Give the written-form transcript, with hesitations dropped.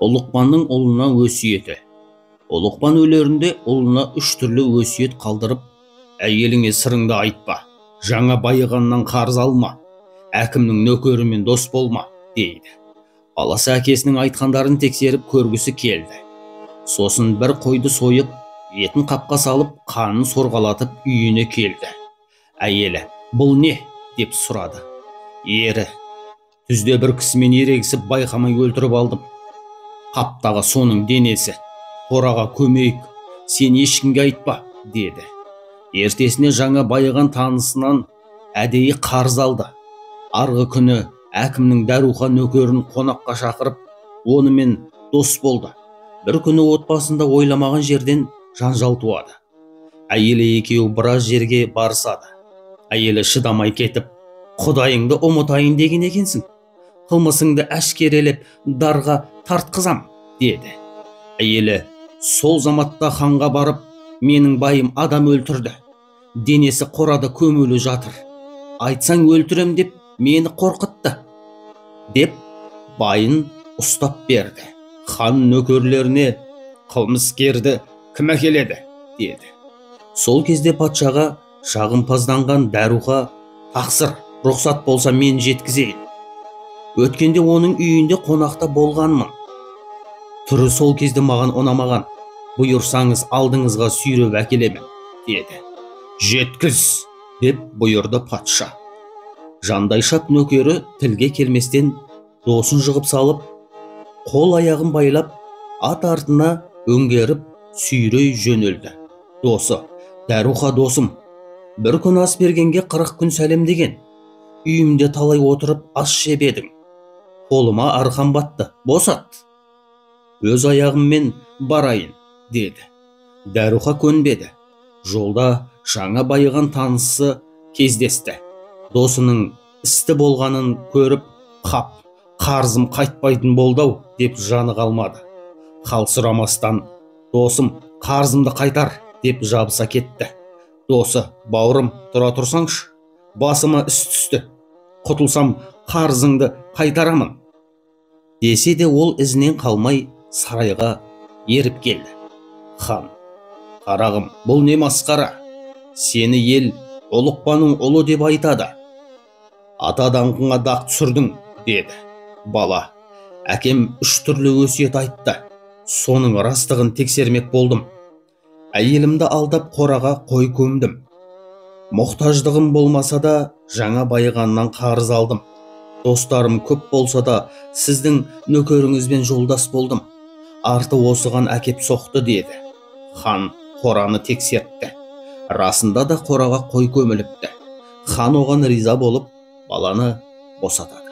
Ұлықпанның ұлына өсиеті. Ұлықпан өлерінде ұлына үш түрлі өсиет қалдырып, әйеліңе сырыңды айтпа, жаңа байығаннан қарыз алма, әкімнің нөкерімен дос болма, дейді. Баласы әкесінің айтқандарын тексеріп көргісі келді. Сосын бір қойды сойып, етін қапқа салып, қанын сорғалатып үйіне келді. Әйелі, бұл не? Деп сұрады. Ері, түзде бір кісімен ерегісіп байқамай өлтіріп алдым. Қаптағы соның денесі, қораға көмейік, сен ешкімге айтпа, деді. Ертесіне жаңа байыған танысынан әдейі қарыз алды. Арғы күні әкімнің дәруха нөкерін қонаққа шақырып, онымен дос болды. Бір күні отбасында ойламаған жерден жанжал туады. Әйелі екеуі біраз жерге барысады. Әйелі шыдамай кетіп, құдайыңды ұмытайын деген екенсің. Қылмысыңды әшкерелеп дарға тартқызам, деді. Әйелі сол заматта ханға барып, менің байым адам өлтірді. Денесі қорада көмулі жатыр. Айтсаң өлтірем деп мені қорқытты, деп байын ұстап берді. Хан нөкерлеріне қылмыскерді кім әкеледі, деді. Сол кезде патшаға жағымпазданған дәруха, тақсыр, рұқсат болса мен жеткізейін. Өткенде оның үйінде қонақта болғанмын. Түрі сол кезде маған ұнамаған. Бұйырсаңыз алдыңызға сүйреп әкелемін, деді. Жеткіз, деп бұйырды патша. Жандайшап нөкері тілге келместен досын жығып салып, қол аяғын байлап, ат артына өңгеріп сүйрей жөнелді. Досы, дәруха досым, бір күн ас бергенге 40 күн сәлем деген. Үйімде талай отырып ас жеп едің. Қолыма арқан батты, босат. Өз аяғыммен барайын, деді. Дәруха көнбеді. Жолда жаңа байыған танысы кездесті. Досының істі болғанын көріп, қап, қарызым қайтпайтын болды-ау, деп жаны қалмады. Хал сұрамастан, досым, қарызымды қайтар, деп жабыса кетті. Досы, бауырым, тұра тұрсаңшы, басыма іс түсті. Құтылсам, қарызыңды қайтарамын. Десе де ол ізінен қалмай сарайға еріп келді. Хан, қарағым, бұл не масқара? Сені ел Ұлықпанның ұлы деп айтады. Ата даңқыңа дақ түсірдің, деді. Бала, әкем үш түрлі өсиет айтты. Соның растығын тексермек болдым. Әйелімді алдап қораға қой көмдім. Мұқтаждығым болмаса да жаңа байығаннан қарыз алдым. Достарым көп болса да сіздің нөкеріңізбен жолдас болдым. Арты осыған әкеп соқты, деді. Хан қораны тексертті. Расында да қораға қой көміліпті. Хан оған риза болып, баланы босатады.